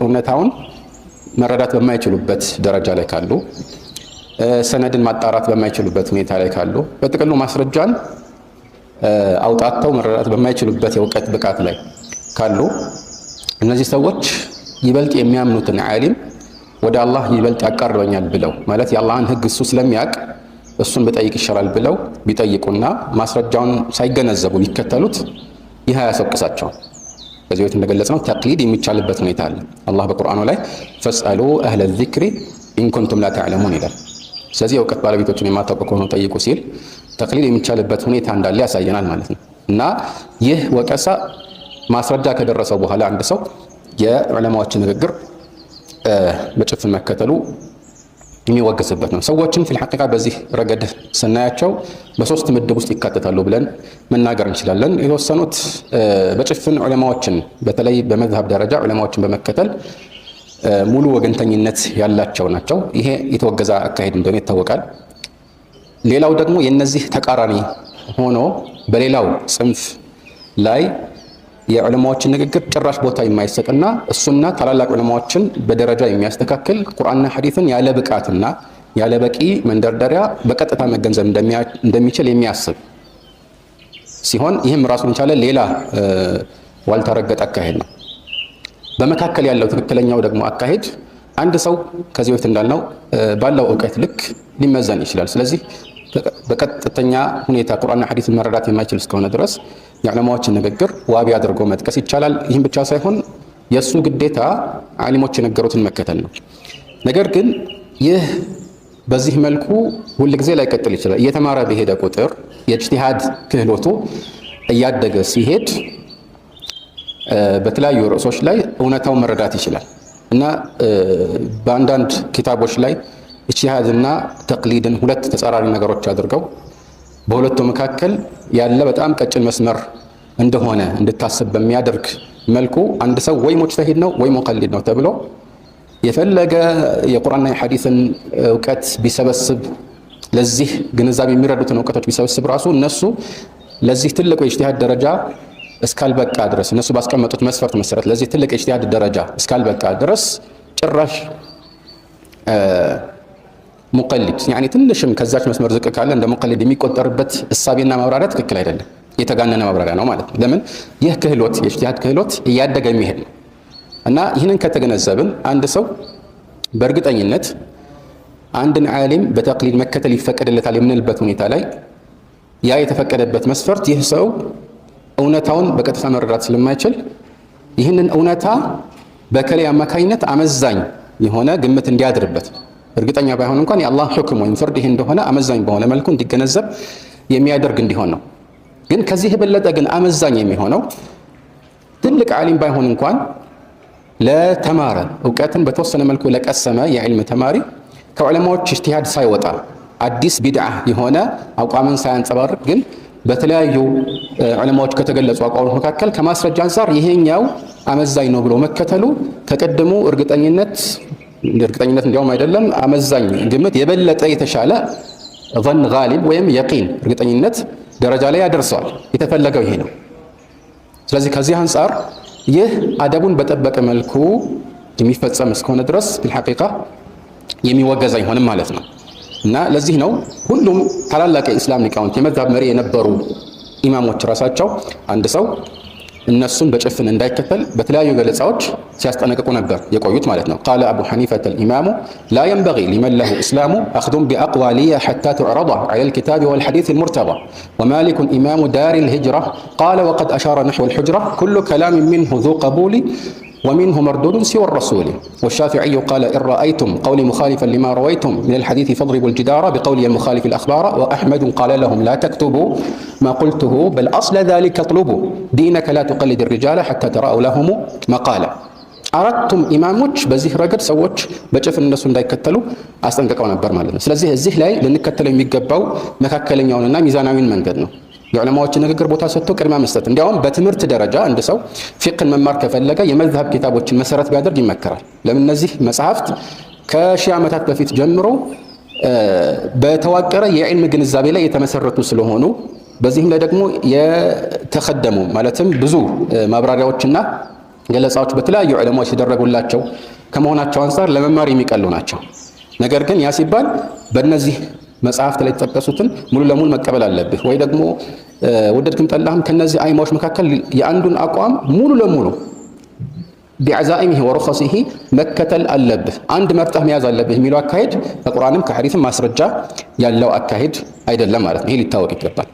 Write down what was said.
እውነታውን መረዳት በማይችሉበት ደረጃ ላይ ካሉ፣ ሰነድን ማጣራት በማይችሉበት ሁኔታ ላይ ካሉ፣ በጥቅሉ ማስረጃን አውጣተው መረዳት በማይችሉበት የእውቀት ብቃት ላይ ካሉ፣ እነዚህ ሰዎች ይበልጥ የሚያምኑትን ዓሊም ወደ አላህ ይበልጥ ያቃርበኛል ብለው፣ ማለት የአላህን ሕግ እሱ ስለሚያውቅ እሱን ብጠይቅ ይሻላል ብለው ቢጠይቁና ማስረጃውን ሳይገነዘቡ ቢከተሉት ይህ አያስወቅሳቸውም። ከዚህ በፊት እንደገለጽነው ተቅሊድ የሚቻልበት ሁኔታ አለ። አላህ በቁርአኑ ላይ فاسألوا أهل الذكر إن كنتم لا تعلمون ይላል። ስለዚህ የእውቀት ባለቤቶችን የማታውቁ ከሆነ ጠይቁ ሲል ተቅሊድ የሚቻልበት ሁኔታ እንዳለ ያሳየናል ማለት ነው። እና ይህ ወቀሳ ማስረጃ ከደረሰው በኋላ አንድ ሰው የዑለማዎችን ንግግር በጭፍን መከተሉ የሚወገዝበት ነው። ሰዎችን في الحقيقة በዚህ ረገድ ስናያቸው በሶስት ምድብ ውስጥ ይካተታሉ ብለን መናገር እንችላለን። የተወሰኑት በጭፍን ዑለማዎችን፣ በተለይ በመዝሀብ ደረጃ ዑለማዎችን በመከተል ሙሉ ወገንተኝነት ያላቸው ናቸው። ይሄ የተወገዘ አካሄድ እንደሆነ ይታወቃል። ሌላው ደግሞ የነዚህ ተቃራኒ ሆኖ በሌላው ጽንፍ ላይ የዑለማዎችን ንግግር ጭራሽ ቦታ የማይሰጥና እሱና ታላላቅ ዑለማዎችን በደረጃ የሚያስተካክል፣ ቁርአንና ሐዲስን ያለ ብቃትና ያለ በቂ መንደርደሪያ በቀጥታ መገንዘብ እንደሚችል የሚያስብ ሲሆን ይህም ራሱን የቻለ ሌላ ዋልታ ረገጥ አካሄድ ነው። በመካከል ያለው ትክክለኛው ደግሞ አካሄድ አንድ ሰው ከዚህ በፊት እንዳልነው ባለው እውቀት ልክ ሊመዘን ይችላል። ስለዚህ በቀጥተኛ ሁኔታ ቁርአንና ሐዲስን መረዳት የማይችል እስከሆነ ድረስ የዑለማዎችን ንግግር ዋቢ አድርጎ መጥቀስ ይቻላል። ይህም ብቻ ሳይሆን የእሱ ግዴታ ዓሊሞች የነገሩትን መከተል ነው። ነገር ግን ይህ በዚህ መልኩ ሁልጊዜ ላይቀጥል ይችላል። እየተማረ በሄደ ቁጥር፣ የእጅቲሃድ ክህሎቱ እያደገ ሲሄድ በተለያዩ ርዕሶች ላይ እውነታውን መረዳት ይችላል። እና በአንዳንድ ኪታቦች ላይ ኢጅቲሃድና ተቅሊድን ሁለት ተጻራሪ ነገሮች አድርገው በሁለቱ መካከል ያለ በጣም ቀጭን መስመር እንደሆነ እንድታስብ በሚያደርግ መልኩ አንድ ሰው ወይ ሙጅተሂድ ነው ወይ ሙቀሊድ ነው ተብሎ፣ የፈለገ የቁርአንና የሐዲስን እውቀት ቢሰበስብ፣ ለዚህ ግንዛቤ የሚረዱትን እውቀቶች ቢሰበስብ ራሱ እነሱ ለዚህ ትልቁ የኢጅቲሃድ ደረጃ እስካልበቃ ድረስ፣ እነሱ ባስቀመጡት መስፈርት መሰረት ለዚህ ትልቅ የኢጅቲሃድ ደረጃ እስካልበቃ ድረስ ጭራሽ ሙቀሊድ፣ ያኒ ትንሽም ከዛች መስመር ዝቅ ካለ እንደ ሙቀሊድ የሚቆጠርበት እሳቤና ማብራሪያ ትክክል አይደለም። የተጋነነ ማብራሪያ ነው ማለት ነው። ለምን? ይህ ክህሎት፣ የኢጅቲሃድ ክህሎት እያደገ የሚሄድ ነው። እና ይህንን ከተገነዘብን አንድ ሰው በእርግጠኝነት አንድን ዓሊም በተቅሊድ መከተል ይፈቀድለታል የምንልበት ሁኔታ ላይ ያ የተፈቀደበት መስፈርት ይህ ሰው እውነታውን በቀጥታ መረዳት ስለማይችል ይህንን እውነታ በከሌ አማካኝነት አመዛኝ የሆነ ግምት እንዲያድርበት፣ እርግጠኛ ባይሆን እንኳን የአላህ ሕክም ወይም ፍርድ ይህ እንደሆነ አመዛኝ በሆነ መልኩ እንዲገነዘብ የሚያደርግ እንዲሆን ነው። ግን ከዚህ የበለጠ ግን አመዛኝ የሚሆነው ትልቅ ዓሊም ባይሆን እንኳን ለተማረ፣ እውቀትን በተወሰነ መልኩ ለቀሰመ የዕልም ተማሪ፣ ከዑለማዎች እጅቲሃድ ሳይወጣ፣ አዲስ ቢድዓ የሆነ አቋምን ሳያንጸባርቅ፣ ግን በተለያዩ ዑለማዎች ከተገለጹ አቋሞች መካከል ከማስረጃ አንጻር ይሄኛው አመዛኝ ነው ብሎ መከተሉ ከቀድሞ እርግጠኝነት፣ እርግጠኝነት እንዲያውም አይደለም፣ አመዛኝ ግምት የበለጠ የተሻለ ظن غالب ወይም የቂን እርግጠኝነት ደረጃ ላይ ያደርሰዋል። የተፈለገው ይሄ ነው። ስለዚህ ከዚህ አንጻር ይህ አደቡን በጠበቀ መልኩ የሚፈጸም እስከሆነ ድረስ في الحقيقة የሚወገዝ አይሆንም ማለት ነው። እና ለዚህ ነው ሁሉም ታላላቅ የኢስላም ሊቃውንት፣ የመዝሀብ መሪ የነበሩ ኢማሞች ራሳቸው አንድ ሰው እነሱን በጭፍን እንዳይከተል በተለያዩ ገለጻዎች ሲያስጠነቅቁ ነበር የቆዩት ማለት ነው። قال أبو حنيفة الإمام لا ينبغي لمن له إسلام أخذ بأقوالي حتى تعرض على الكتاب والحديث المرتضى ومالك إمام دار الهجرة قال وقد أشار نحو الحجرة كل كلام منه ذو قبول ومنه مردود سوى الرسول والشافعي قال إن رأيتم قولي مخالفا لما رويتم من الحديث فاضربوا الجدار بقولي المخالف الأخبار وأحمد قال لهم لا تكتبوا ما قلته بل أصل ذلك اطلبوا دينك لا تقلد الرجال حتى ترأوا لهم مقالا። አራቱም ኢማሞች በዚህ ረገድ ሰዎች በጭፍን እነሱ እንዳይከተሉ አስጠንቅቀው ነበር ማለት ነው። ስለዚህ እዚህ ላይ ልንከተለው የሚገባው መካከለኛውንና ሚዛናዊን መንገድ ነው። የዑለማዎችን ንግግር ቦታ ሰጥቶ ቅድሚያ መስጠት። እንዲያውም በትምህርት ደረጃ አንድ ሰው ፊቅህን መማር ከፈለገ የመዝሀብ ኪታቦችን መሰረት ቢያደርግ ይመከራል። ለምን? እነዚህ መጽሐፍት ከሺህ ዓመታት በፊት ጀምሮ በተዋቀረ የዕልም ግንዛቤ ላይ የተመሰረቱ ስለሆኑ፣ በዚህም ላይ ደግሞ የተከደሙ ማለትም ብዙ ማብራሪያዎችና ገለጻዎች በተለያዩ ዑለማዎች የተደረጉላቸው ከመሆናቸው አንጻር ለመማር የሚቀሉ ናቸው። ነገር ግን ያ ሲባል በእነዚህ መጽሐፍት ላይ የተጠቀሱትን ሙሉ ለሙሉ መቀበል አለብህ ወይ ደግሞ ወደድክም ጠላህም ከነዚህ አይማዎች መካከል የአንዱን አቋም ሙሉ ለሙሉ بعزائمه ورخصه መከተል አለብህ፣ አንድ መርጠህ መያዝ አለብህ የሚለው አካሄድ ከቁርአንም ከሐዲስም ማስረጃ ያለው አካሄድ አይደለም ማለት ነው። ይሄ ሊታወቅ ይገባል።